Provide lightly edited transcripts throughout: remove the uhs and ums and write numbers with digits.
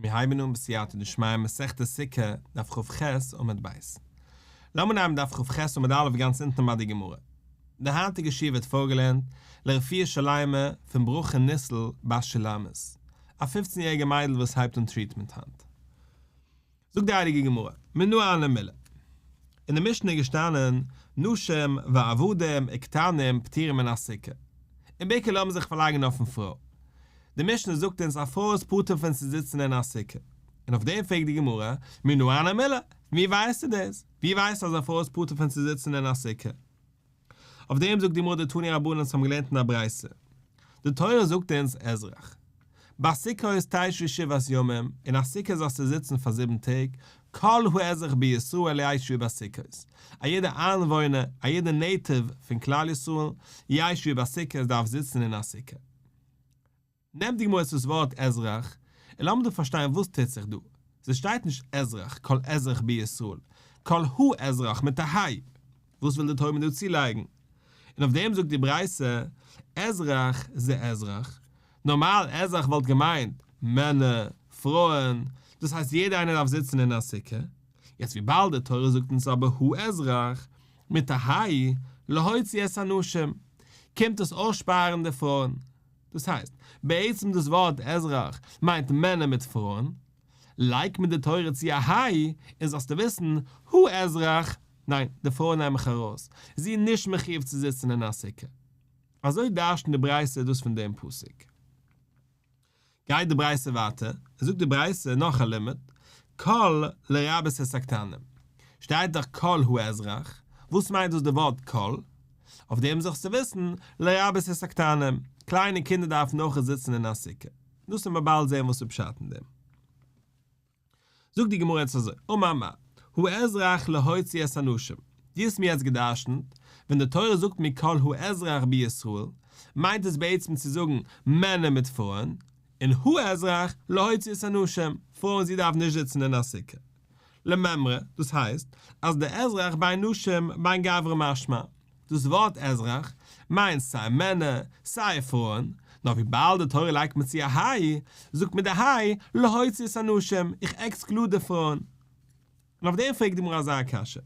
מיר הייבן אן בסייעתא דשמיא מסכת סוכה, דף כ"ח עמוד ב'. לאמיר נעמען דף כ"ח עמוד א' גאנץ אונטן ביי די גמרא. די היינטיגע שיעור ווערט פארגעלערנט לרפואה שלימה פון ברכה ניסל בת שולמית, א פופצן יעריגע מיידל וואס הייבט אן treatment היינט. זאגט די הייליגע גמרא, מנא הני מילי. אין די משנה איז געשטאנען, נשים ועבדים וקטנים פטורים מן הסוכה. און בעיקר לאמיר זיך פארלייגן אויפן פרוי. די משנה זאגט אונז א פרוי איז פטור פון צו זיצן אין א סוכה. און אויף דעם פרעגט די גמרא, מנא הני מילי, ווי ווייסטו דאס? ווי ווייסטו אז א פרוי איז פטור פון צו זיצן אין א סוכה? אויף דעם זאגט די גמרא דתנו רבנן אונז האבן געלערנט אין א ברייתא, די תורה זאגט אונז אזרח. בסוכות תשבו שבעת ימים, אין א סוכה זאלסטו זיצן פאר זיבן טעג, כל האזרח בישראל ישבו בסוכות, א יעדער איינוואוינער, א יעדער native פון כלל ישראל, ישבו בסוכות דארף זיצן אין א סוכה. נעמט די גמרא דאס ווארט אזרח, און לאמיר דא פארשטיין וואס טוט זיך דא. ס'שטייט נישט אזרח, כל אזרח בישראל, כל האזרח מיט א היי. וואס וויל די תורה מיר דא צולייגן? און אויף דעם זאגט די ברייתא, אזרח זה אזרח. נארמאל אזרח וואלט געמיינט, מענער, פרויען, דאס הייסט יעדער איינער דארף זיצן אין א סוכה. יעצט וויבאלד די תורה זאגט אונז אבער האזרח, מיט א היי, להוציא את הנשים, קומט עס אויסשפארן די פרויען. דאס הייסט, בעצם דאס ווארט אזרח מיינט מענער מיט פרויען, לייגט מען די תורה צו א היי, און זאלסטו וויסן, האזרח, ניין, די פרוי נעם איך ארויס, זי איז נישט מחיוב צו זיצן אין א סוכה. אזוי דרש'נט די ברייתא דאס פון דעם פסוק. גייט די ברייתא ווייטער, און זאגט די ברייתא נאך א לימוד, כל לרבות את הקטנים. שטייט דאך כל האזרח, וואס מיינט דאס די ווארט כל? אויף דעם זאלסטו וויסן, לרבות את הקטנים, קליינע קינדער דארפן אויך זיצן אין א סוכה. דאס וועט מען באלד זען וואס איז פשט אין דעם. זאגט די גמרא יעצט אזוי, אמר מר, האזרח להוציא את הנשים, דו האסט מיר יעצט גע'דרש'נט, ווען די תורה זאגט מיר כל האזרח בישראל, מיינט עס בעצם צו זאגן מענער מיט פרויען, און האזרח להוציא את הנשים, פרויען זי דארף נישט זיצן אין א סוכה. למימרא, דאס הייסט, אז די אזרח בין נשים בין גברי משמע, דאס ווארט אזרח מיינט סיי מענער סיי פרויען, נאר וויבאלד די תורה לייגט מיר צו א היי, זאגט מיר די היי להוציא את הנשים, איך exclude די פרויען. און אויף דעם פרעגט די גמרא אזא קשיא.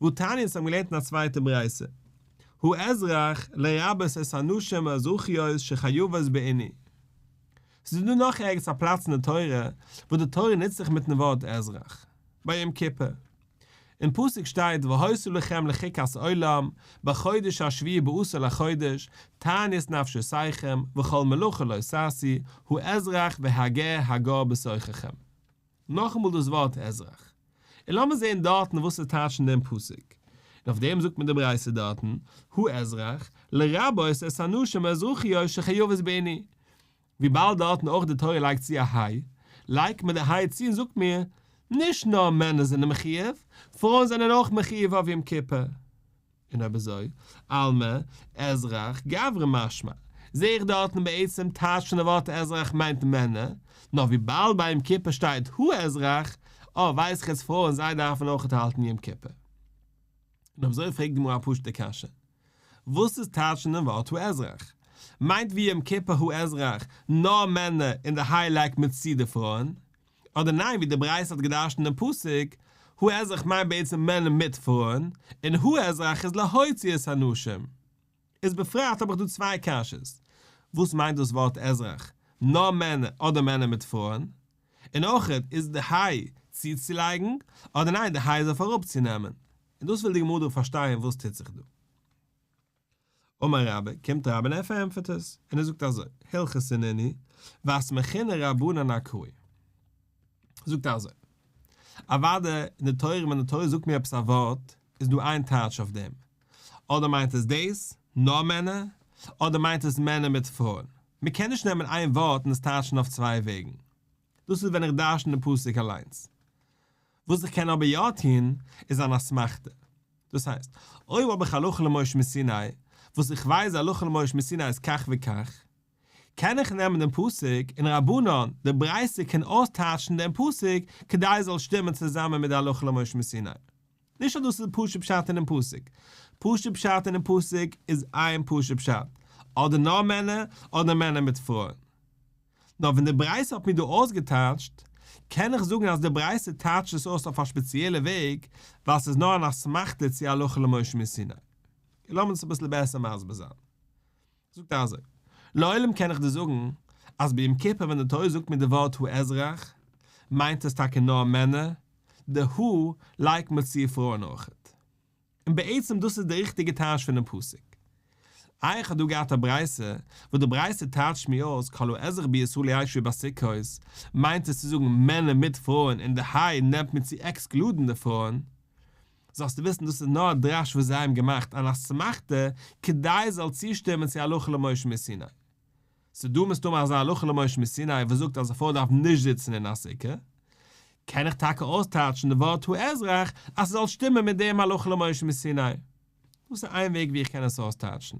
והתניא אונז האבן געלערנט אין א צווייטע ברייתא, האזרח לרבות את הנשים האזרחיות שחייבות בעינוי. ס'איז דא נאך ערגעץ א פלאץ אין די תורה וואס די תורה נוצט זיך מיטן ווארט אזרח? ביי יום כיפור. אין פסוק שטייט והיתה לכם לחוקת עולם בחודש השביעי בעשור לחודש תענו את נפשותיכם וכל מלאכה לא תעשו האזרח והגר הגר בתוככם. נאכאמאל דאס ווארט אזרח. און לאמיר זען דארטן וואס איז טייטש אין דעם פסוק. און אויף דעם זאגט מען די ברייתא דארטן, האזרח, לרבות את הנשים האזרחיות שחייבות בעינוי. וויבאלד דארטן אויך די תורה לייגט צו א היי, לייגט מען די היי צו און זאגט מיר, נישט נאר מענער זענען מחיוב, פרויען זענען אויך מחיוב אויף יום כיפור. און אויב אזוי, אלמא, אזרח, גברי משמע, זעה איך דארטן בעצם טייטש פון די ווארט אזרח מיינט מענער, נאר וויבאלד ביי יום כיפור שטייט האזרח, אה, ווייס איך אז פרויען זיי דארפן אויכעט האלטן יום כיפור. און אויב אזוי פרעגט די גמרא א פשוט'ע קשיא, וואס איז טייטש פון דעם ווארט האזרח? מיינט ווי יום כיפור האזרח נאר מענער און די היי לייגט מען צו די פרויען? אדער ניין ווי די ברייתא האט געדרש'נט דעם פסוק, האזרח מיינט בעצם מענער מיט פרויען, און האזרח איז להוציא את הנשים. איז בפרט האב איך דא צוויי קשיות, וואס מיינט דאס ווארט אזרח, נאר מענער אדער מענער מיט פרויען? און אויכעט איז די היי צוצולייגן אדער ניין די היי איז אויף אראפצונעמען? און דאס וויל די גמרא דא פארשטיין וואס טוט זיך דא. אמר רבה, קומט רבה און ער פארענטפערט עס, און ער זאגט אזוי, הלכתא נינהו, ואסמכינהו רבנן אקראי. זאגט ער אזוי, אוודאי אין די תורה ווען די תורה זאגט מיר עפעס א ווארט, איז דא איין טייטש אויף דעם, אדער מיינט עס דאס, נאר מענער, אדער מיינט עס מענער מיט פרויען. מען קען נישט נעמען איין ווארט און עס טייטשן אויף צוויי וועגן. דאס איז ווען איך דרש'ן די פסוק אליינס. וואס איך קען אבער יא טון, איז אן אסמכתא. דאס הייסט, אויב האב איך הלכה למשה מסיני, וואס איך ווייס הלכה למשה מסיני איז כך וכך, קען איך נעמען דעם פסוק און רבנן, די ברייתא קען אויסטייטשן דעם פסוק כדי עס זאל שטימען צוזאמען מיט די הלכה למשה מסיני. נישט אז דאס איז פשוט פשט אינעם פסוק. פשוט פשט אינעם פסוק איז איין פשוט פשט, אדער נאר מענער, אדער מענער מיט פרויען. נאר ווען די ברייתא האט מיר דא אויסגעטייטשט, קען איך זאגן אז די ברייתא טייטשט עס אויס אויף א ספעציעלע וועג, ווייל ס'איז נאר אן אסמכתא צו הלכה למשה מסיני. לאמיר עס אביסל בעסער מסביר זיין. זאגט ער אזוי, לעולם קען איך דיר זאגן אז ביי יום כיפור ווען די תורה זאגט מיר די ווארט האזרח, מיינט עס טאקע נאר מענער, די הא לייגט מען צו פרויען אויכעט. און בעצם דאס איז די ריכטיגע טייטש פונעם פסוק. איי איך האב דא געהאט א ברייתא, וואס די ברייתא טייטשט מיר אויס כל האזרח בישראל ישבו בסוכות, מיינט עס צו זאגן מענער מיט פרויען און די היי נעמט מיר צו עקסקלודן די פרויען. זאלסטו וויסן דאס איז נאר א דרש וואס זיי האבן געמאכט אן אסמכתא כדי עס זאל צושטימען צו הלכה למשה מסיני. ס'דא מסתמא אזא הלכה למשה מסיני וואס זאגט אז א פרוי דארף נישט זיצן אין א סוכה, קען איך טאקע אויסטייטשן די ווארט האזרח אז ס'זאל שטימען מיט דעם הלכה למשה מסיני. דאס איז איין וועג ווי איך קען עס אויסטייטשן.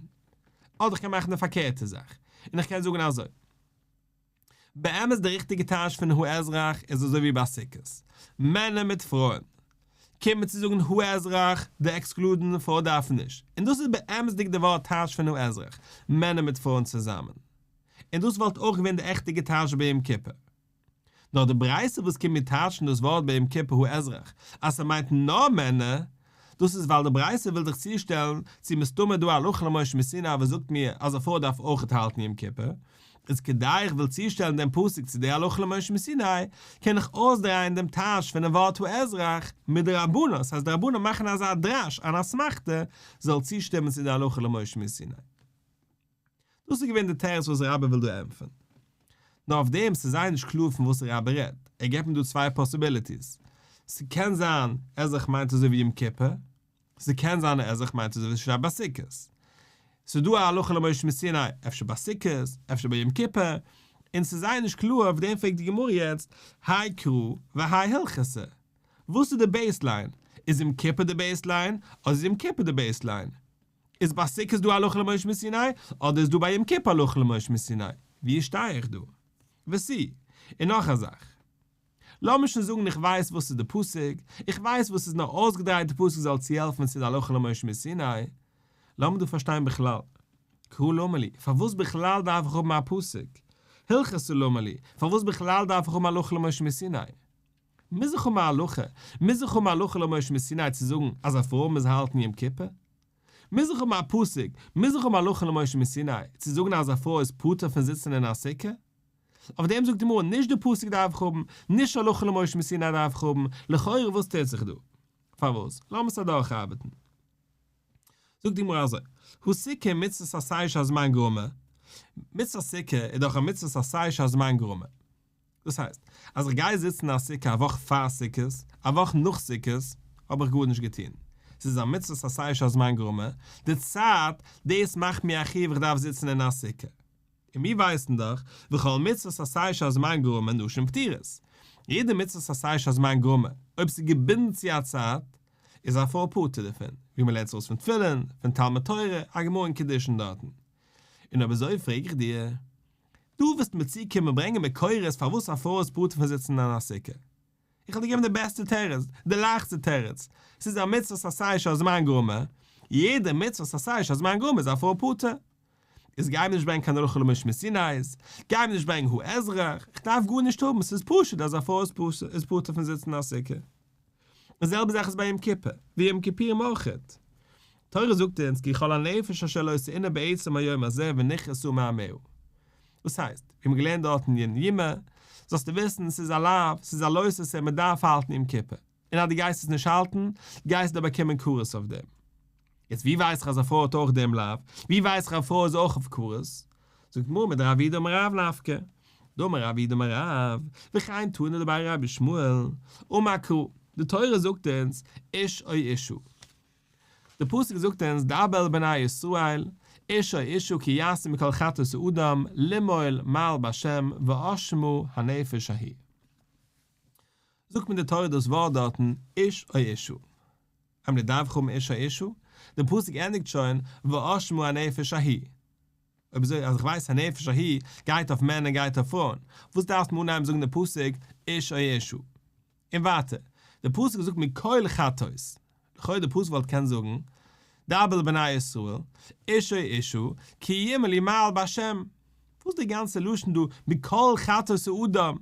אדער איך קען מאכן די פארקערטע זאך, און איך קען זאגן אזוי. באמת די ריכטיגע טייטש פון האזרח איז אזוי ווי ביי סוכות, מענער מיט פרויען. קומט מען צו זאגן האזרח, די עקסקלודן פרוי דארף נישט. און דאס איז באמת'דיג די ווארט טייטש פון האזרח, מענער מיט פרויען צוזאמען. און דאס וואלט אויך געווען די עכטיגע טייטש ביי יום כיפור. נאר די ברייתא וואס קומט מיר טייטשן דאס ווארט ביי יום כיפור האזרח אז ס'מיינט נאר מענער, דאס איז ווייל די ברייתא וויל זיך צושטעלן צו מסתמא דא א הלכה למשה מסיני וואס זאגט מיר אז א פרוי דארף אויכעט האלטן יום כיפור, איז כדי איך וויל צושטעלן דעם פסוק צו די הלכה למשה מסיני, קען איך אויסדרייען דעם טייטש פונעם ווארט האזרח מדרבנן, ס'הייסט די רבנן מאכן אזא דרש אן אסמכתא זאל צושטימען צו די הלכה למשה מסיני. דאס איז געווען די תירוץ וואס רבה וויל דא ענטפערן. נאר אויף דעם ס'איז זייער נישט קלאר פון וואס רבה רעדט, ער געבט מיר דא צוויי possibilities, ס'קען זיין אזרח מיינט אזוי ווי יום כיפור, ס'קען זיין אזרח מיינט אזוי ווי ס'שטייט ביי סוכות. ס'איז דא א הלכה למשה מסיני, אפשר ביי סוכות, אפשר ביי יום כיפור, און ס'איז זייער נישט קלאר, אויף דעם פרעגט די גמרא יעצט, האי קרא והאי הלכתא. וואס איז די baseline? איז יום כיפור די baseline, אדער איז יום כיפור די baseline? איז ביי סוכות דא הלכה למשה מסיני, אדער איז דא ביי יום כיפור הלכה למשה מסיני? ווי שטיי איך דא? ותו. און נאך א זאך. לאמיר שוין זאגן איך ווייס וואס איז די פסוק, איך ווייס וואס איז נאר אויסגעדרייט די פסוק זאל צוהעלפן צו די הלכה למשה מסיני, לאמיר דא פארשטיין בכלל. קרא למה לי, פארוואס בכלל דארף איך האבן א פסוק? הלכתא למה לי, פארוואס בכלל דארף איך האבן הלכה למשה מסיני? מוז איך האבן א הלכה? מוז איך האבן הלכה למשה מסיני צו זאגן אז א פרוי מוז האלטן יום כיפור? מוז איך האבן א פסוק? מוז איך האבן הלכה למשה מסיני צו זאגן אז א פרוי איז פטור פון זיצן אין א סוכה? אויף דעם זאגט די גמרא, נישט די פסוק דארף איך האבן, נישט הלכה למשה מסיני דארף איך האבן, לכאורה וואס טוט זיך דא? פארוואס? לאמיר עס אדורכארבעטן. זאגט די גמרא אזוי, הא סוכה מצוות עשה שהזמן גרמא, מצוות סוכה איז דאך א מצוות עשה שהזמן גרמא. דאס הייסט, אז איך גיי זיצן אין א סוכה א וואך פאר סוכות, א וואך נאך סוכות, האב איך גארנישט געטון. ס'איז א מצוות עשה שהזמן גרמא, די צייט, דאס מאכט מיר א חיוב איך דארף זיצן אין א סוכה. און מיר ווייסן דאך, וכל מצוות עשה שהזמן גרמא נשים פטורות. יעדע מצוות עשה שהזמן גרמא, אויב ס'איז געבינדן צו א צייט, איז א פרוי פטור דערפון, ווי מ'לערנט עס אויס פון תפילין, פון תלמוד תורה, א גמרא אין קידושין דארטן. און אויב אזוי פרעג איך דיר, דו וועסט מיר צוקומען ברענגען מקורות פארוואס א פרוי איז פטור פון זיצן אין א סוכה? איך וועל דיר געבן די בעסטע תירוץ, די לייכסטע תירוץ, ס'איז א מצוות עשה שהזמן גרמא, יעדע מצוות עשה שהזמן גרמא איז א פרוי פטור. איז גיי מיר נישט ברענגען קיין הלכה למשה מסיני'ס, גיי מיר נישט ברענגען האזרח, איך דארף גארנישט האבן, ס'איז פשוט אז א פרוי איז פטור פון זיצן אין א סוכה. די זעלבע זאך איז ביי יום כיפור, ווי יום כיפורים אויכעט. תורה זאגט אונז כי כל הנפש אשר לא תעונה בעצם היום הזה ונכרתה מעמיה. דאס הייסט, ווי מ'האט געלערנט דארט אין יומא, זאלסטו וויסן ס'איז א לאו, ס'איז א לא תעשה, מ'דארף האלטן יום כיפור. און אז דו גייסט עס נישט האלטן, גייסטו באקומען כרת אויף דעם. יעצט ווי ווייס איך אז א פרוי האט אויך דעם לאו? ווי ווייס איך אז א פרוי איז אויך אויף כרת? זאגט גמרא מדרב יהודה אמר רב נפקא, דאמר רב יהודה אמר רב, וכן תנא דבי רבי ישמעאל, אמר קרא, די תורה זאגט אונז, איש או אשה. די פסוק זאגט אונז דבר אל בני ישראל, איש או אשה כי יעשו מכל חטאת האדם, למעול מעל בהשם ואשמה הנפש ההיא. זאגט מיר די תורה דאס ווארט דארטן איש או אשה. אמ דארף איך האבן איש או אשה? די פסוק ענדיגט שוין ואשמה הנפש ההיא. אויב אזוי אז איך ווייס הנפש ההיא גייט אויף מענער גייט אויף פרויען, וואס דארפסט מיר אנהייבן זאגן די פסוק איש או אשה? און ווייטער, די פסוק זאגט מכל חטאות, לכאו' די פסוק וואלט קענען זאגן דבר אל בני ישראל, איש או אשה, כי ימעלו מעל בהשם. וואס די גאנצע לשון דא מכל חטאת האדם?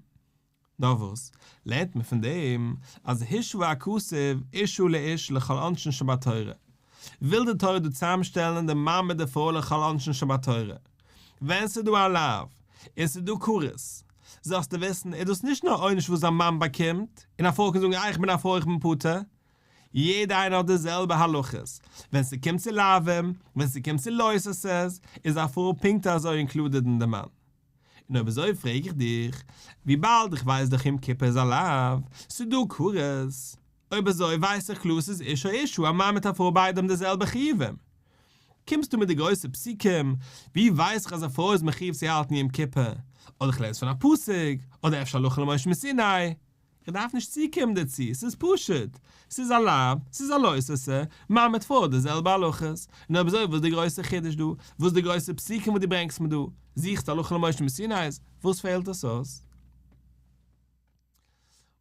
נאר וואס לערנט מען פון דעם אז השווה הכתוב אשה לאיש לכל עונשין שבתורה? וויל די תורה דא צוזאמשטעלן די מאן מיט די פרוי לכל עונשין שבתורה? ווען ס'איז דא א לאו און ס'איז דא כרת, זאלסטו וויסן איז דאס נישט נאר עונש וואס א מאן באקומט, און א פרוי קען זאגן אה איך בין א פרוי איך בין פטור, יעדע איינער האט די זעלבע הלכות, ווען ס'קומט צו לאווים, ווען ס'קומט צו לא תעשה'ס, איז א פרוי פונקט אזוי אינקלודעד אין די מאן. און אויב אזוי פרעג איך דיך, וויבאלד איך ווייס דאך יום כיפור איז א לאו, ס'דא כרת, אויב אזוי ווייס איך קלאר ס'איז איש או אשה, א מאן מיט א פרוי ביידע האבן די זעלבע חיובים. קומסטו מיט די גרויסע פסוקים, ווי ווייס איך אז א פרוי איז מחיוב צו האלטן יום כיפור? אדער איך לערן עס פון א פסוק, אדער אפשר הלכה למשה מסיני. איך דארף נישט צוקומען דערצו, ס'איז פשוט, ס'איז א לאו, ס'איז א לא תעשה, מאן מיט פרוי די זעלבע הלכות, און אויב אזוי וואס איז די גרויסע חידוש דא, וואס איז די גרויסע פסוקים וואס דו ברענגסט מיר דא, זוכסט הלכה למשה מסיני'ס, וואס פעלט עס אויס?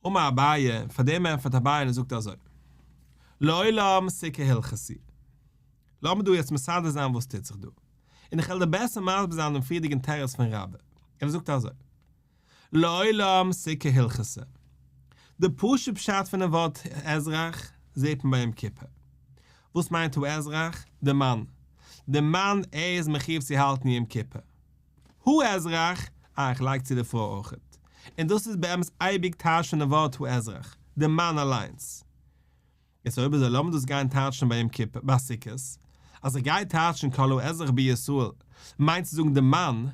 אמר אביי, פאר דעם ענטפערט אביי און ער זאגט אזוי, לעולם סוכה הלכתא. לאמיר דא יעצט מסדר זיין וואס טוט זיך דא, און איך וועל דיר בעסער מסביר זיין דעם פריערדיגן תירוץ פון רבה, און ער זאגט אזוי, לעולם סוכה הלכתא. די פשוט פשט פונעם ווארט אזרח זעט מען ביי יום כיפור. וואס מיינט האזרח? די מאן. די מאן ער איז מחיוב צו האלטן יום כיפור. האזרח, אה איך לייג צו די פרוי אויכעט. און דאס איז באמת אייביג טייטש פונעם ווארט האזרח, די מאן אליינס. יעצט אויב אזוי לאמיר דאס גיין טייטשן ביי יום כיפור ביי סוכות, אז איך גיי טייטשן כל האזרח בישראל מיינט צו זאגן די מאן,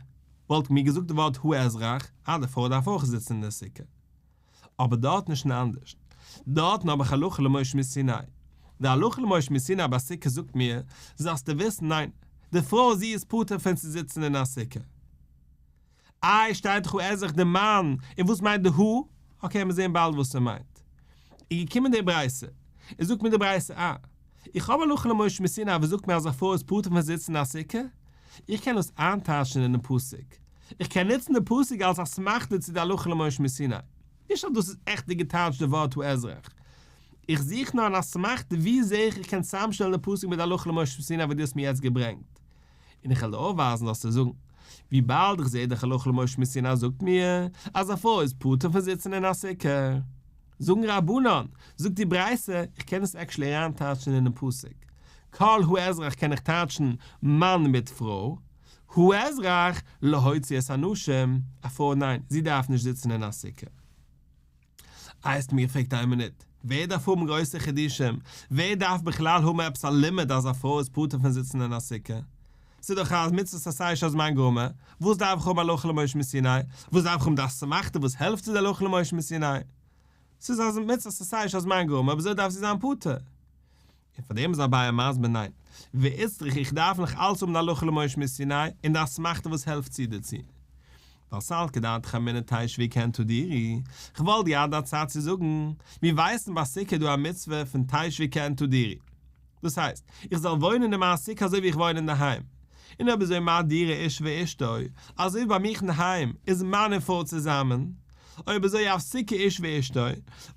וואלט מיר געזאגט די ווארט האזרח, אה די פרוי דארף אויך זיצן אין די סוכה. אבער דארטן איז שוין אנדערש, דארטן האב איך הלכה למשה מסיני, די הלכה למשה מסיני ביי סוכה זאגט מיר, זאלסטו וויסן ניין, די פרוי זי איז פטור פון צו זיצן אין א סוכה. איי שטייט דאך האזרח די מאן, און וואס מיינט די הא? אקעי מיר זעהן באלד וואס ס'מיינט. איז געקומען די ברייתא, און זאגט מיר די ברייתא אה, איך האב הלכה למשה מסיני וואס זאגט מיר אז א פרוי איז פטור פון זיצן אין א סוכה, איך קען דאס איינטייטשן אינעם פסוק, איך קען נוצן די פסוק אלס אסמכתא צו די הלכה למשה מסיני, נישט אז דאס איז עכטיג געטייטשט די ווארט האזרח, איך זוך נאר אן אסמכתא ווי זעה איך איך קען צוזאמשטעלן די פסוק מיט די הלכה למשה מסיני וואס דו האסט מיר יעצט געברענגט. און איך וועל דיר אויפווייזן זאלסטו זאגן, וויבאלד איך זעה דאך הלכה למשה מסיני זאגט מיר אז א פרוי איז פטור פון זיצן אין א סוכה. זאגן רבנן, זאגט די ברייתא, איך קען עס actually אריינטייטשן אינעם פסוק, כל האזרח קען איך טייטשן מאן מיט פרוי, האזרח להוציא את הנשים, א פרוי ניין, זי דארף נישט זיצן אין א סוכה. איי האסט מיר געפרעגט איין מינוט, ווער דארף האבן גרויסע חידושים? ווער דארף בכלל האבן עפעס א לימוד אז א פרוי איז פטור פון זיצן אין א סוכה? ס'איז דאך א מצוות עשה שהזמן גרמא, וואס דארף איך האבן הלכה למשה מסיני? וואס דארף איך האבן די אסמכתא וואס העלפט צו די הלכה למשה מסיני? ס'איז א מצוות עשה שהזמן גרמא, אויב אזוי דארף זי זיין פטור. און פאר דעם איז אביי מסביר ניין, ואיצטריך איך דארף נאך אלץ האבן די הלכה למשה מסיני און די אסמכתא וואס העלפט צו דערצו. ווייל סלקא דעתך אמינא תשבו כעין תדורו, כ'וואלט געהאט די צד צו זאגן, מיר ווייסן ביי סוכה איז דא א מצוה פון תשבו כעין תדורו. דאס הייסט, איך זאל וואוינען אין מיין סוכה אזוי ווי איך וואוין אינדערהיים. און אויב אזוי מה דירה איש ואשתו, אזוי ווי ביי מיך אינדערהיים איז מאן און פרוי צוזאמען, אויב אזוי אף סוכה איש ואשתו,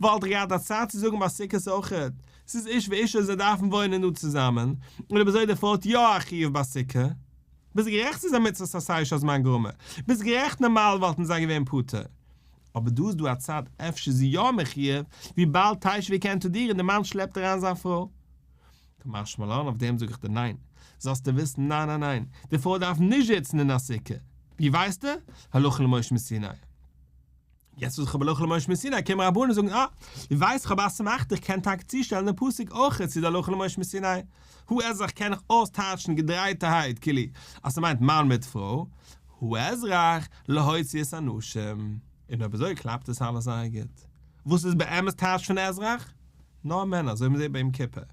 וואלט איך געהאט א צד צו זאגן ביי סוכות אויכעט, ס'איז איש ואשתו זיי דארפן וואוינען דא צוזאמען, און אויב אזוי די פרוי האט יא א חיוב ביי סוכה. ביסט גערעכט ס'איז א מצוות עשה שהזמן גרמא, ביסט גערעכט נארמאל וואלטן זיי געווען פטור, אבער דא איז דא א צד אפשר איז זי יא מחויב, וויבאלד תשבו כעין תדורו און די מאן שלעפט אריין זיין פרוי. קא משמע לן אויף דעם זאג איך דיר ניין, זאלסטו וויסן ניין ניין ניין, די פרוי דארף נישט זיצן אין א סוכה, ווי ווייסטו? הלכה למשה מסיני. יעצט וואס איך האב הלכה למשה מסיני קומען רבנן זאגן אה, דו ווייסט איך האב א אסמכתא איך קען טאקע צושטעלן דעם פסוק אויך צו די הלכה למשה מסיני, האזרח קען איך אויסטייטשן געדרייטערהייט כאילו אז ס'מיינט מאן מיט פרוי, האזרח להוציא את הנשים, און אויב אזוי קלאפט עס אלעס זייער גוט. וואס איז באמת טייטש פון אזרח? נאר מענער, אזוי ווי מ'זעט ביי יום כיפור.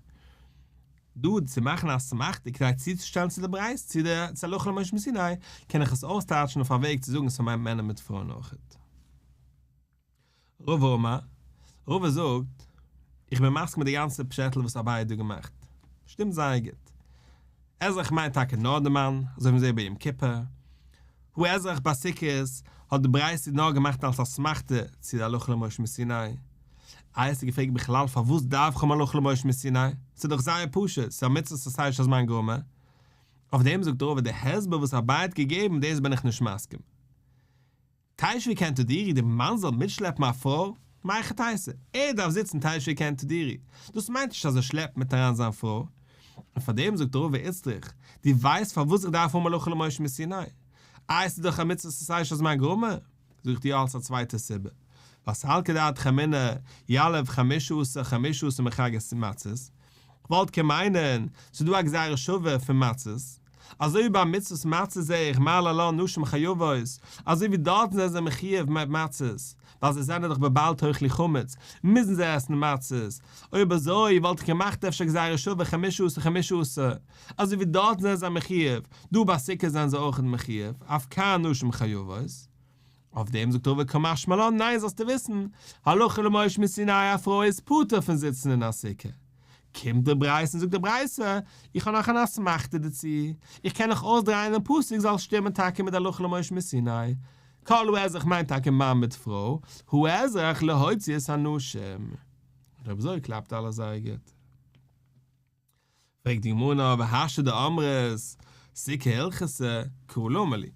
דא צו מאכן א אסמכתא כדי צוצושטעלן צו די ברייתא צו די צו הלכה למשה מסיני, קען איך עס אויסטייטשן אויף א וועג צו זאגן ס'מיינט מענער מיט פרויען אויכעט. רבא אמר, רבא זאגט, איך בין מסכים מיט די גאנצע פשעטל וואס אביי האט דא געמאכט. שטימט זייער גוט. אזרח מיינט טאקע נאר די מאן, אזוי ווי מ'זעט ביי יום כיפור. האזרח ביי סוכות האט די ברייתא נאר געמאכט אלס אסמכתא צו די הלכה למשה מסיני. איי האסטו געפרעגט בכלל פארוואס דארף איך האבן הלכה למשה מסיני? ס'איז דאך זייער פשוט, ס'איז א מצוות עשה שהזמן גרמא. אויף דעם זאגט רבא די הסבר וואס אביי האט געגעבן דאס בין איך נישט מסכים. תשבו כעין תדורו די מאן זאל מיטשלעפן א פרוי? מהיכי תיתי? ער דארף זיצן תשבו כעין תדורו, דאס מיינט נישט אז ער שלעפט מיט אריין זיין פרוי. און פאר דעם זאגט רבא איצטריך, דו ווייסט פארוואס איך דארף האבן הלכה למשה מסיני? איי ס'איז דאך א מצוות עשה שהזמן גרמא? זאג איך דיר אלס א צווייטע סיבה, ווייל סלקא דעתך אמינא יליף חמשה עשר חמשה עשר מחג המצות, כ'וואלט קען מיינען ס'איז דא א גזירה שווה פון מצות, אזוי ווי ביי מצות מצות זעה איך מה להלן נשים חייבות, אזוי ווי דארטן זענען זיי מחיוב מיט מצות, ווייל זיי זענען דאך בבל תאכלו חמץ, מוזן זיי עסן מצות, אויב אזוי וואלט איך געמאכט אפשר גזירה שווה חמשה עשר חמשה עשר, אזוי ווי דארטן זענען זיי מחיוב, דא ביי סוכה זענען זיי אויכעט מחיוב, אף כאן נשים חייבות. אויף דעם זאגט רבא קא משמע לן, ניין זאלסטו וויסן, הלכה למשה מסיני א פרוי איז פטור פון זיצן אין א סוכה. קומט די ברייתא און זאגט די ברייתא, איך האב נאך אן אסמכתא דערצו, איך קען נאך אויסדרייען דעם פסוק זאל שטימען טאקע מיט די הלכה למשה מסיני, כל האזרח מיינט טאקע מאן מיט פרוי, האזרח להוציא את הנשים. און אויב אזוי קלאפט אלעס זייער גוט. פרעגט די גמרא נאר והשתא דאמרת סוכה הלכתא קרא למה לי.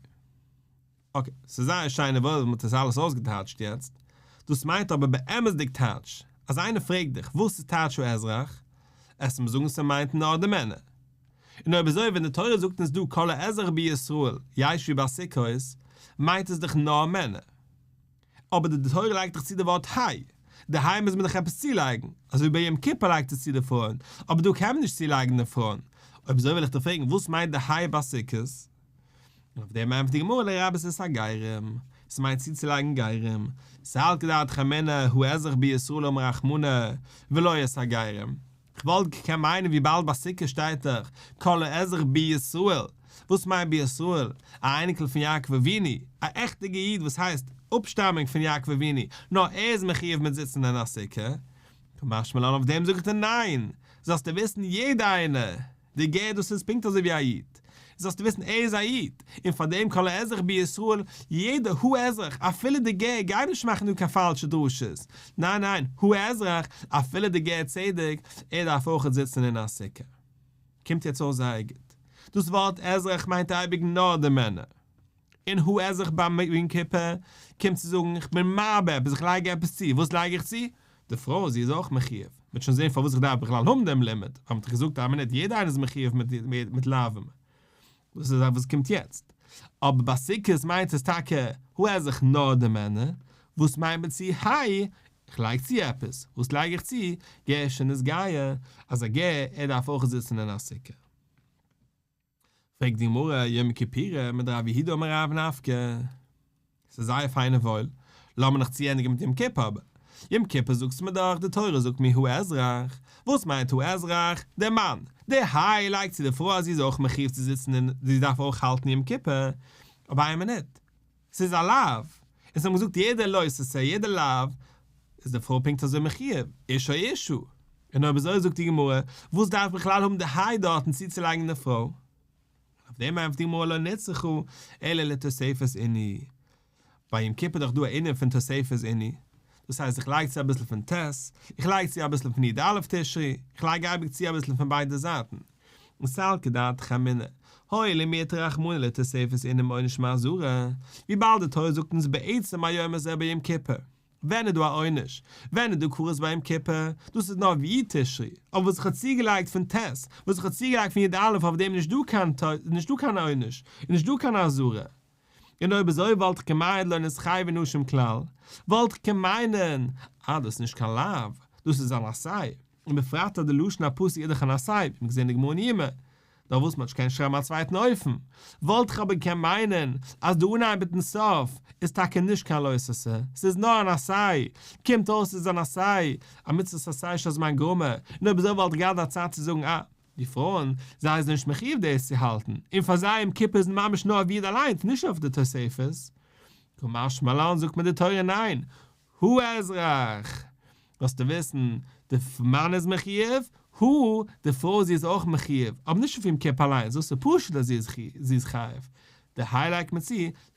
okay, ס'איז זייער שיין און וואויל ווי מ'האט עס אלעס אויסגעטייטשט יעצט, דאס מיינט אבער באמת'דיג טייטש, אז איינער פרעגט דיך וואס איז טייטש האזרח, עסט מען זאגן ס'מיינט נאר די מענער. און אויב אזוי ווען די תורה זאגט אונז דא כל האזרח בישראל ישבו בסוכות, מיינט עס דאך נאר מענער. אבער די תורה לייגט דאך צו די ווארט היי, די היי מוז מען דאך עפעס צולייגן, אזוי ווי ביי יום כיפור לייגט עס צו די פרויען, אבער דא קען מען נישט צולייגן די פרויען, אויב אזוי וויל איך דיר פרעגן וואס מיינט די היי ביי סוכות? און אויף דעם ענטפערט די גמרא לרבות את הגרים, עס מיינט צוצולייגן גרים, סלקא דעתך אמינא האזרח בישראל אמר רחמנא ולא את הגרים, כ'וואלט געקענט מיינען וויבאלד ביי סוכה שטייט דאך כל האזרח בישראל, וואס מיינט בישראל? א אייניקל פון יעקב אבינו, א עכטיגע איד וואס הייסט אפשטאמונג פון יעקב אבינו, נאר ער איז מחיוב מיט זיצן אין א סוכה? קא משמע לן אויף דעם זאג איך דיר ניין, זאלסטו וויסן יעדע איינער, די גר דאס איז פונקט אזוי ווי א איד, זאלסטו וויסן ער איז א איד, און פאר דעם כל האזרח בישראל, יעדער האזרח, אפילו די גר, גיי נישט מאכן דא קיין פאלשע דרשות, ניין ניין, האזרח, אפילו די גר צדק, ער דארף אויכעט זיצן אין א סוכה. קומט יעצט אויס זייער גוט. דאס ווארט אזרח מיינט אייביג נאר די מענער. און האזרח ביים יום כיפור קומט צו זאגן איך בין מרבה עפעס, איך לייג עפעס צו, וואס לייג איך צו? די פרוי זי איז אויך מחיוב, מ'וועט שוין זען פארוואס איך דארף בכלל האבן דעם לימוד, ווייל מ'האט דאך געזאגט א מינוט יעדער איינער איז מחיוב מיט לאווים, דאס איז א זאך וואס קומט יעצט, אבער ביי סוכות מיינט עס טאקע האזרח נאר די מענער, וואס מיינט מען צו היי, איך לייג צו עפעס, וואס לייג איך צו, גר שנתגייר, אז א גר ער דארף אויך זיצן אין א סוכה. פרעגט די גמרא, יום כיפורים מדרב יהודה אמר רב נפקא. ס'איז זייער פיין און וואויל, לאמיר נאך צוענדיגן מיט יום כיפור אבער. יום כיפור זאגסטו מיר דאך, די תורה זאגט מיר האזרח. וואס מיינט האזרח? דער מאן. דער היי לייגט צו די פרוי אז זי איז אויך מחיוב צו זיצן און זי דארף אויך האלטן יום כיפור. אבער איין מינוט. ס'איז א לאו. אונז האבן געזאגט יעדער לא תעשה, יעדער לאו, איז די פרוי פונקט אזוי מחיוב, איש או אשה. און אויב אזוי זאגט די גמרא, וואס דארף בכלל האבן די היי דארטן צוצולייגן די פרוי? אויף דעם ענטפערט די גמרא לא נצרכה אלא לתוספת עינוי. ביי יום כיפור איז דאך דא א ענין פון תוספת עינוי, דאס הייסט איך לייג צו אביסל פון ט', איך לייג צו אביסל פון י"א תשרי, איך לייג אייביג צו אביסל פון ביידע זייטן. און סלקא דעתך אמינא, הואיל ומיעטה רחמנא לתוספת עינוי מעונש מאזהרה, וויבאלד די תורה זאגט אונז בעצם היום הזה ביום כיפור, ווען איז דא א עונש? ווען איז דא כרת ביי יום כיפור? דאס איז נאר ווי תשרי, אבער וואס איך האב צוגעלייגט פון ט', וואס איך האב צוגעלייגט פון י"א אויף דעם איז נישט דא קיין נישט דא קיין עונש, איז נישט דא קיין אזהרה. און אויב אזוי וואלט איך געמיינט לא נתחייבו נשים כלל, וואלט איך קען מיינען אז דאס איז נישט קיין לאו, דאס איז אן עשה, און בפרט אז די לשון הפסוק איז דאך אן עשה, ווי מ'האט געזען אין די גמרא אין יומא, נאר וואס מ'האט נישט געקענט שרייבן א צווייטן אופן, וואלט איך אבער געקענט מיינען אז די אנהייב מיטן סוף איז טאקע נישט קיין לא תעשה, ס'איז נאר אן עשה, קומט אויס ס'איז אן עשה, א מצוות עשה שהזמן גרמא, און אויב אזוי וואלט איך געהאט א צד צו זאגן אה, די פרויען, זיי זענען נישט מחיוב דאס צו האלטן, און פאר זיי יום כיפור איז ממש נאר אויף איד אליינס, נישט אויף די תוספת. קא משמע לן זאגט מיר די תורה ניין, האזרח! זאלסטו וויסן, די מאן איז מחיוב, הא, די פרוי זי איז אויך מחיוב, אבער נישט אויף יום כיפור אליינס, דאס איז פשוט אז זי איז חייב. די היי לייגט מען צו,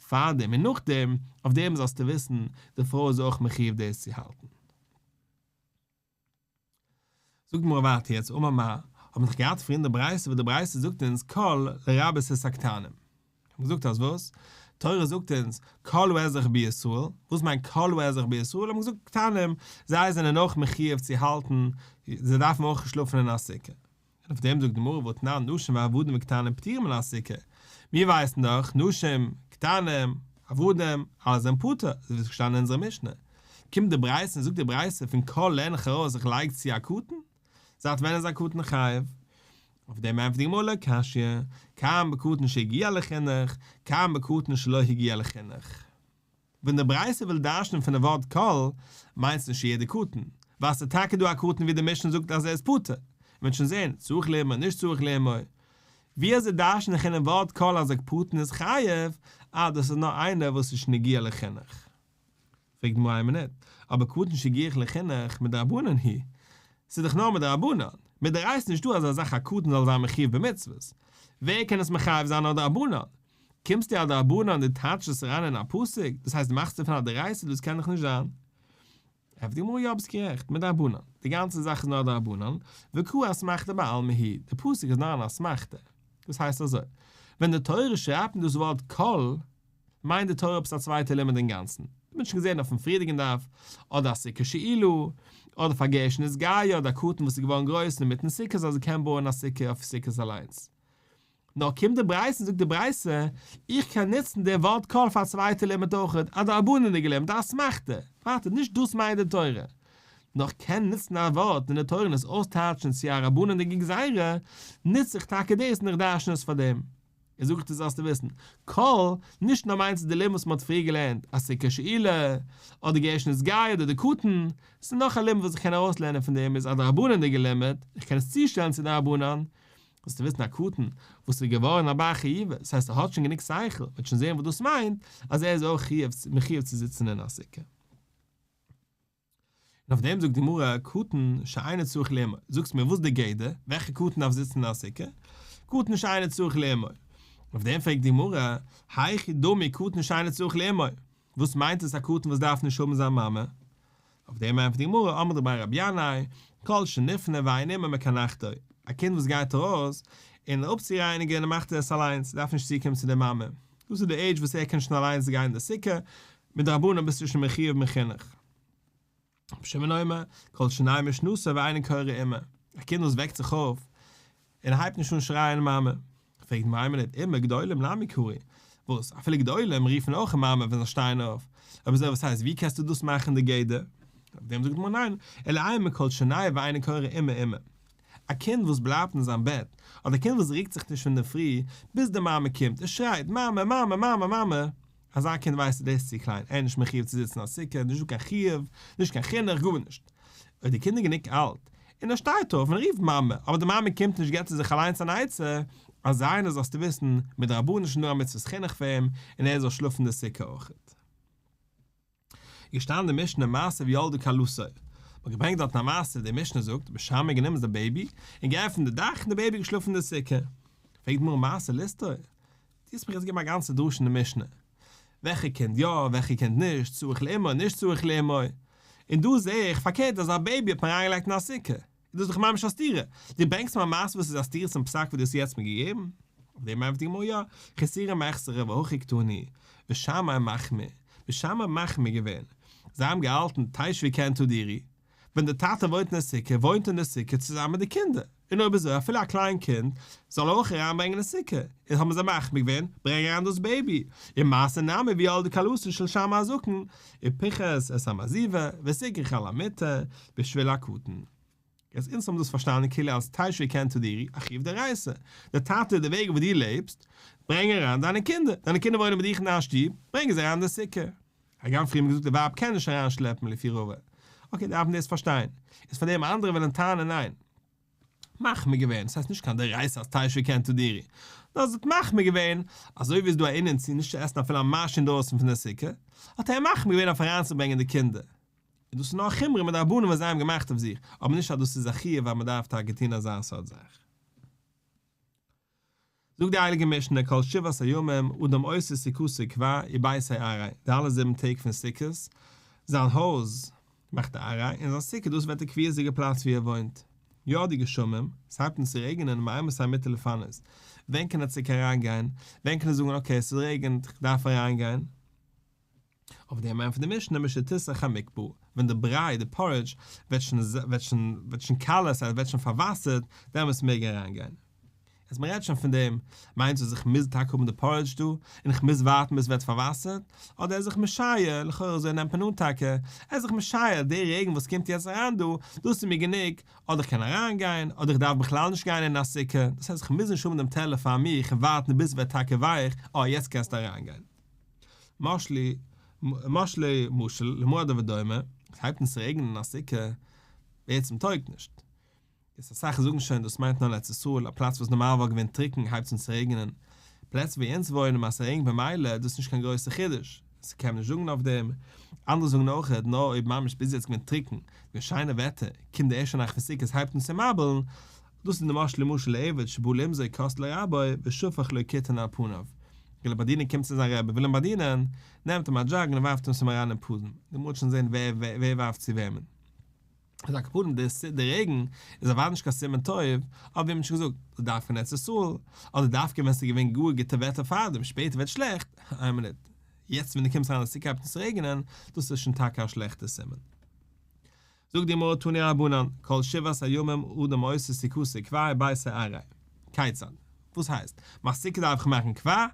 פארדעם און נאכדעם, אויף דעם זאלסטו וויסן, די פרוי איז אויך מחיוב דאס צו האלטן. זאגט די גמרא ווייטער יעצט אמר מר, האט מען דאך געהאט פריער אין די ברייתא וואס די ברייתא זאגט אונז כל לרבות את הקטנים. האט מען געזאגט אז וואס? תורה זאגט אונז כל האזרח בישראל, וואס מיינט כל האזרח בישראל? האט מען געזאגט קטנים, זיי זענען אויך מחיוב צו האלטן, זיי דארפן אויך שלאפן אין א סוכה. און אויף דעם זאגט די גמרא והתנן נשים ועבדים וקטנים פטורים מן הסוכה, מיר ווייסן דאך נשים, קטנים, עבדים, אלע זענען פטור, אזוי ווי עס איז געשטאנען אין אונזערע משנה. קומט די ברייתא און זאגט די ברייתא פון כל לערן איך ארויס איך לייג צו א קטן? זייט ווען איז א קטן חייב? אויף דעם ענטפערט די גמרא לא קשיא, כאן בקטן שהגיע לחינוך, כאן בקטן שלא הגיע לחינוך. ווען די ברייתא וויל דרש'נען פון די ווארט כל, מיינט עס נישט יעדע קטן, ווייל ס'איז טאקע דא א קטן ווי די משנה זאגט אז ער איז פטור, מ'וועט שוין זען, צריך לאמו נישט צריך לאמו. ווי אזוי דרש'ן איך אינעם ווארט כל אז א קטן איז חייב, אה דאס איז נאר איינער וואס איז שוין הגיע לחינוך. פרעגט די גמרא איין מינוט, אבער קטן שהגיע לחינוך מדרבנן הוא, ס'איז דאך נאר מדרבנן, מדאורייתא איז נישטא אזא זאך א קטן זאל זיין מחיוב במצוות, ווער קען עס מחייב זיין נאר דרבנן? קומסטו א דרבנן און דו טייטשסט עס אריין אין א פסוק, דאס הייסט דו מאכסט דערפון א דאורייתא, דאס קען דאך נישט זיין. ענטפערט די גמרא יא ביסט גערעכט, מדרבנן, די גאנצע זאך איז נאר דרבנן, וקרא אסמכתא בעלמא הוא, די פסוק איז נאר אן אסמכתא. דאס הייסט אזוי, ווען די תורה שרייבט אין דאס ווארט כל, מיינט די תורה עפעס א צווייטע לימוד אינגאנצן, האט מען שוין געזען אויפן פריערדיגן דף, אדער א סוכה שאולה, אדער פאר גר שנתגייר, אדער א קטן וואס איז געווארן גרויס אינמיטן סוכות אז ער קען בויען א סוכה אויף סוכות אליינס. נאר קומט די ברייתא און זאגט די ברייתא, איך קען נוצן די ווארט כל פאר א צווייטע לימוד אויכעט, א דרבנן'דיגע לימוד, א אסמכתא, ווייטער, נישט דאס מיינט די תורה. נאר איך קען נוצן א ווארט אין די תורה און עס אויסטייטשן צו א רבנן'דיגע גזירה, נוץ איך טאקע דאס און איך דרשן עס פאר דעם. איז זאג איך דיר זאלסטו וויסן, כל, נישט נאר מיינט עס די לימוד וואס מען האט פריער געלערנט, א סוכה שאולה, אדער גר שנתגייר אדער די קטן, ס'איז נאך א לימוד וואס איך קען ארויסלערנען פון דעם איז א דרבנן'דיגע לימוד, איך קען עס צושטעלן צו דרבנן, זאלסטו וויסן א קטן וואס איז געווארן א בר חיובא, דאס הייסט ער האט שוין גענוג שכל, מ'וועט שוין זען וואס דאס מיינט, אז ער איז אויך מחיוב צו זיצן אין א סוכה. און אויף דעם זאגט די גמרא, קטן שאינו צריך לאמו, זאגסט מיר וואס איז די גדר, וועלכע קטן דארף זיצן אין א סוכה? קטן שאינו צריך לאמו. אויף דעם פרעגט די גמרא, היכי דמי קטן שאינו צריך לאמו, וואס מיינט עס א קטן וואס דארף נישט האבן זיין מאמע? אויף דעם ענטפערט די גמרא, אמרי דבי רבי ינאי, כל שנפנה ואין אמו מקנחתו, א קינד וואס גייט ארויס און אפצורייניגען מאכט ער עס אליינס, דארף נישט צוקומען צו די מאמע, דאס איז די עידזש וואס ער קען שוין אליינס גיין אין די סוכה, מדרבנן ביסטו שוין מחיוב מחינוך. רבי שמעון אומר, כל שניעור משנתו ואינו קורא אימא, א קינד וואס וועקט זיך אויף און הייבט נישט אן שרייען מאמע, פרעגט די גמרא איין מינוט, אימא גדולים נמי קרו, וואס, אפילו גדולים רופן אויך מאמע ווען זיי שטייען אויף, אויב אזוי וואס הייסט ווי קענסטו דאס מאכן די גדר? אויף דעם זאגט די גמרא ניין, אלא אימא כל שניעור ואינו קורא אימא אימא, א קינד וואס בלייבט אין זיין בעט, אדער א קינד וואס רוקט זיך נישט פון די פרי ביז די מאמע קומט און שרייט מאמע מאמע מאמע מאמע, אזא קינד ווייסטו דאס איז צו קליין, ער איז נישט מחיוב צו זיצן אין א סוכה, נישט דא קיין חיוב, נישט קיין חינוך, גארנישט. אויב די קינד איז גענוג אלט, און ער שטייט אויף און רופט מאמע, אבער די מאמע קומט נישט געבט ער זיך אליינס אן עצה, אזא איינער זאלסטו וויסן, מדרבנן איז שוין דא א מצוות חינוך פאר אים, און ער זאל שלאפן די סוכה אויכעט. געשטאנען די משנה מעשה וילדה כלתו, מען האט געברענגט דארטן א מעשה, די משנה זאגט, בית שמאי גענומען די baby, און געעפנט די דאך און די baby געשלאפן אין די סוכה. פרעגט די גמרא מעשה לסתור, דו האסט מיך יעצט געגעבן א גאנצע דרשה אין די משנה, וועלכע קינד יא, וועלכע קינד נישט, צריך לאמו, נישט צריך לאמו, און דא זעה איך פארקערט אז א baby האט מען אריינגעלייגט אין א סוכה, איז דאס דאך ממש א סתירה, דו ברענגסט מיר א מעשה וואס איז א סתירה צום פסק וואס דו האסט יעצט מיר געגעבן? אויף דעם ענטפערט די גמרא יא, חסורי מחסרא והכי קתני, בית שמאי מחמיר, בית שמאי האט מחמיר געווען, זיי האבן געהאלטן תשבו כעין תדורו, ווען דער טאטע וואוינט אין די סוכה וואוינט ער אין די סוכה צוזאמען מיט די קינדער, און אויב אזוי אפילו א קליין קינד זאל ער אויך אריינברענגען אין סוכה, איז האבן זיי מחמיר געווען, ברענג אריין דאס baby, און מעשה נמי וילדה כלתו של שמאי הזקן, ופיחת את המעזיבה, וסיכך על המיטה, בשביל הקטן. יעצט אונז האבן דאס פארשטאנען כאילו אלס תשבו כעין תדורו, א חיוב דאורייתא. דער טאטע די וועג וואס דו לעבסט, ברענג אריין דיינע קינדער, דיינע קינדער וואוינען מיט דיך אין דיין שטוב, ברענג זיי אריין אין די סוכה. הגם פריער האט מען געזאגט די ווייב קען נישט אריינשלעפן לפי רבא. okay דארף מען דאס פארשטיין. איז פאר דעם אנדערע וועלן טענה'ן ניין. מחמיר געווען, ס'הייסט נישט קיין דאורייתא אז תשבו כעין תדורו, נאר זי האט מחמיר געווען, אזוי ווי איז דא א ענין צו נישט צו עסן אפילו א משהו אינדרויסן פון די סוכה, האט ער מחמיר געווען אויף אריינצוברענגען די קינדער. און דאס איז נאר א חומרא מדרבנן וואס זיי האבן געמאכט אויף זיך, אבער נישט אז דאס איז א חיוב אז מ'דארף טאקע טון אזא סארט זאך. זאגט די הייליגע משנה כל שבעת הימים אדם עושה סוכתו קבע וביתו עראי, די אלע זיבן טעג פון סוכות, זיין הויז מאכט ער עראי, און זיין סוכה דאס ווערט די קביעות'דיגע פלאץ ווי ער וואוינט. ירדו גשמים, ס'הייבט אן צו רעגענען, מאימתי מותר לפנות, ווען קען ער צוריק אריינגיין, ווען קען ער זאגן okay ס'רעגענט איך דארף אריינגיין? אויף דעם ענטפערט די משנה משתיסרך המקפה, ווען די בריי, די porridge, ווערט שוין ווערט שוין ווערט שוין קאלע, ס'הייסט ווערט שוין פארוואסערט, דעמאלטס מעג ער אריינגיין. אז מ'רעדט שוין פון דעם, מיינסטו אז איך מוז טאקע האבן די porridge דא, און איך מוז ווארטן ביז ס'ווערט פארוואסערט? אדער ער איז זיך משער, לכאורה אזוי נעמט מען אן טאקע, ער איז זיך משער, די רעגן וואס קומט יעצט אריין דא, דאס איז מיר גענוג, אדער איך קען אריינגיין, אדער איך דארף בכלל נישט גיין אין א סוכה, דאס הייסט איך מוז נישט האבן דעם טעלער פאר מיך און ווארטן ביז ס'ווערט טאקע ווייך, אה יעצט קענסטו אריינגיין. משלי, משלי, משל, למה הדבר דומה, עס הייבט אן צו רעגענען אין א סוכה, בעצם טויגט נישט. איז אסאך זאגן שוין דאס מיינט נאר ארץ ישראל, א פלאץ וואס נארמאל וואלט געווען טרוקן הייבט אן צו רעגענען. פלעצער ווי אונז וואוינען אז ס'רעגנט במילא איז דאס נישט קיין גרויסע חידוש, ס'קען מען נישט זאגן אויף דעם. אנדערע זאגן אויכעט נאר אויב ממש ביז יעצט געווען טרוקן, געווען שיינע וועטער, קומט די ערשטע נאכט פון סוכות הייבט אן צו מבול'ן, דאס איז די משל למשל לעבד שבא למזוג כוס לרבו ושפך לו קיתון על פניו. וויל באדינען קומט צו זיין רבי וויל אים באדינען, נעמט אים א jug און ווארפט אים עס אים אריין אין פנים. די גמרא וועט שוין זען ווער ווער ווארפט צו וועמען. איז על כל פנים די רעגן איז אוודאי נישט קיין סימן טוב, אבער ווי מ'האט שוין געזאגט, דווקא אין ארץ ישראל, אדער דווקא ווען ס'איז געווען גאר גוטע וועטער פארדעם, שפעטער ווערט שלעכט, איין מינוט, יעצט ווען דו קומסט אריין אין סוכה הייבט אן צו רעגענען, דאס איז שוין טאקע א שלעכטע סימן. זאגט די גמרא תנו רבנן, כל שבעת הימים אדם עושה סוכתו קבע וביתו עראי. כיצד? וואס הייסט? מיין סוכה דארף איך מאכן קבע,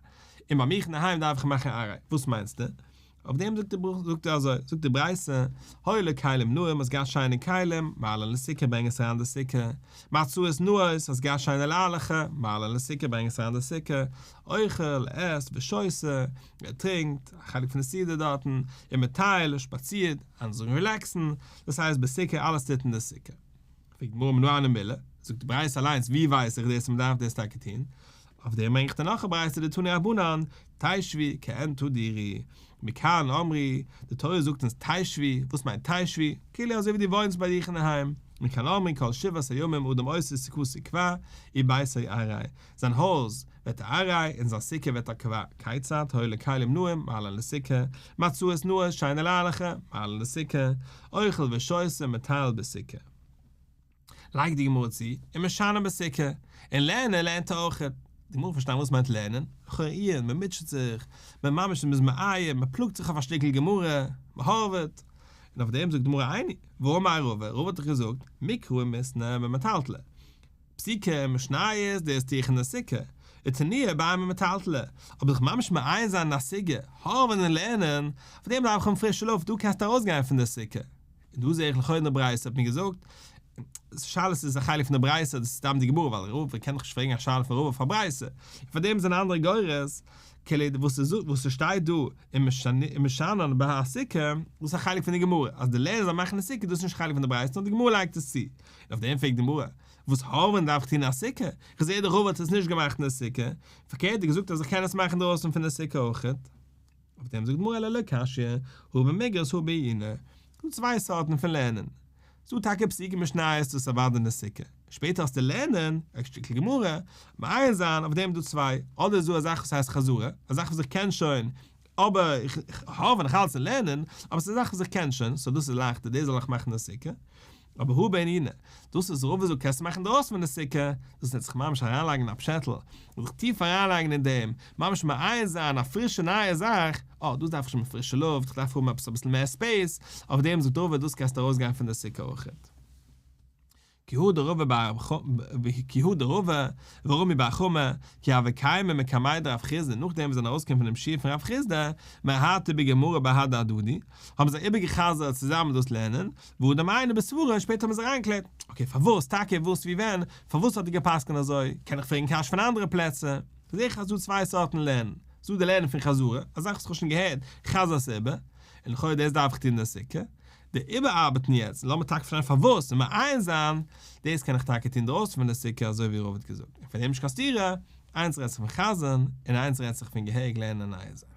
און ביי מיך אינדערהיים דארף איך מאכן עראי. וואס מיינסטו? אויף דעם זאגט די זאגט ער אזוי, זאגט די ברייתא, היו לו כלים נאים האסט געהאט שיינע כלים, מעלין לסוכה ברענג עס אריין די סוכה, מצעות נאות האסט געהאט שיינע ליילעכער, מעלין לסוכה ברענג עס אריין די סוכה, אוכל, עסט, ושותה, ער טרינקט, א חלק פון די סעודה דארטן, ומטייל, שפאצירט, אנדערע זאגן רילעקסן, דאס הייסט בסוכה אלעס טוט אין די סוכה. פרעגט די גמרא מנא הני מילי, זאגט די ברייתא אליינס ווי ווייס איך דאס אז מ'דארף דאס טאקע טון? אויף דעם ברענג איך דיר נאך א ברייתא דתנו רבנן, תשבו כעין תדורו, מכאן אמרו, די תורה זאגט אונז תשבו, וואס מיינט תשבו? כאילו אזוי ווי דו וואוינסט ביי דיך אינדערהיים, מכאן אמרו כל שבעת הימים אדם עושה סוכתו קבע, וביתו עראי, זיין הויז ווערט א עראי און זיין סוכה ווערט א קבע, כיצד היו לו כלים נאים, מעלין לסוכה, מצעות נאות שיינע ליילעכער, מעלין לסוכה, אוכל ושותה מטייל בסוכה. לייגט די גמרא צו, ומשנן בסוכה, און לערנען לערנט ער אויכעט. די גמרא פארשטיין וואס מיינט לערנען, לכאורה עיון, מען מוטשעט זיך, מען ממש מען איז מעיין, מען פלאגט זיך אויף א שטיקל גמרא, מען הארוועט. און אויף דעם זאגט די גמרא איני, והאמר רבא, רבא האט דאך געזאגט, מקרא ומיתנא במטלטלי. פסוקי משניות דאס טו איך אין די סוכה, ותנויי בעלמא מטלטלי, אבער זיך ממש מעיין זיין אין א סוגיא, הארעווען און לערנען, אויף דעם דארף איך האבן פרישע לופט, דא קענסטו ארויסגיין פון די סוכה. און דא זע איך לכאורה אין די ברייתא האט מען געזאגט, שאלה איז א חלק פון די ברייתא אדער סתם די גמרא, ווייל רבא קען דאך נישט פרעגן א שאלה פון רבא אויף א ברייתא, און פאר דעם זענען אנדערע גורס, כאילו וואס איז וואס ס'שטייט דא ומשנן בסוכה, דאס איז א חלק פון די גמרא, אז די לערנער זאלן מאכן די סוכה דאס איז נישט חלק פון די ברייתא נאר די גמרא לייגט עס צו, און אויף דעם פרעגט די גמרא, וואס הארעווען דארף איך טון אין א סוכה? איך זעה דאך רבא האט עס נישט געמאכט אין די סוכה, פארקערט האט ער געזאגט אז איך קען עס מאכן אינדרויסן פון די סוכה אויכעט. אויף דעם זאגט די גמרא אלא לא קשיא, הא במיגרס הא בעיוני. ס'דא צוויי סארטן פון לערנען. ס'דא טאקע פסוקים משניות דאס איז אוודאי אין די סוכה. שפעטער האסטו לערנען, א שטיקל גמרא, מעיין זיין, אויף דעם איז דא צוויי, אדער איז דא א זאך וואס הייסט חזרה, א זאך וואס איך קען שוין, אבער איך האף נאך אלץ צו לערנען, אבער ס'איז א זאך וואס איך קען שוין, so דאס איז לייכטער, דאס זאל איך מאכן אין די סוכה. אבער הא בעיוני, דאס וואס רבא זאגט קענסטו מאכן דרויסן פון די סוכה, דאס וועט זיך ממש אריינלייגן אין א פשעטל, און זיך טיף אריינלייגן אין דעם, ממש מעיין זיין א פרישע נייע זאך, אה, דאס דארף איך שוין פרישע לופט, איך דארף האבן עפעס אביסל מער space, אויף דעם זאגט רבא דאס קענסטו ארויסגיין פון די סוכה אויכעט. כי הא דרבא בר כי הא דרבא ורמי בר חמא, כי הוו קיימי מקמיה דרב חסדא, נאכדעם וואס זיי זענען ארויסגעקומען פונעם שיעור פון רב חסדא, מהרטו בגמרא בהדי הדדי, האבן זיי איבערגע'חזר'ט צוזאמען דאס לערנען, והדר מעיינו בסברא און שפעטער האבן זיי אריינגעקלערט, okay פארוואס טאקע וואס ווי ווען, פארוואס האט ער גע'פסק'נט אזוי, קען איך פרעגן קשיא פון אנדערע פלעצער, זעה איך אז ס'דא צוויי סארטן לערנען, ס'דא די לערנען פון חזרה, א זאך וואס איך האב שוין געהערט, חזר עס איבער, און לכאורה דאס דארף איך טון אין די סוכה, די איבערארבעטן יעצט, לאמיר טאקע פארשטיין פארוואס און מעיין זיין, דאס קען איך טאקע טון דרויסן פון די סוכה אזוי ווי רבא האט געזאגט, און פון דעם נישט קיין סתירה, איינס רעדט זיך פון חזר'ן און איינס רעדט זיך פון געהעריג לערנען א נייע זאך.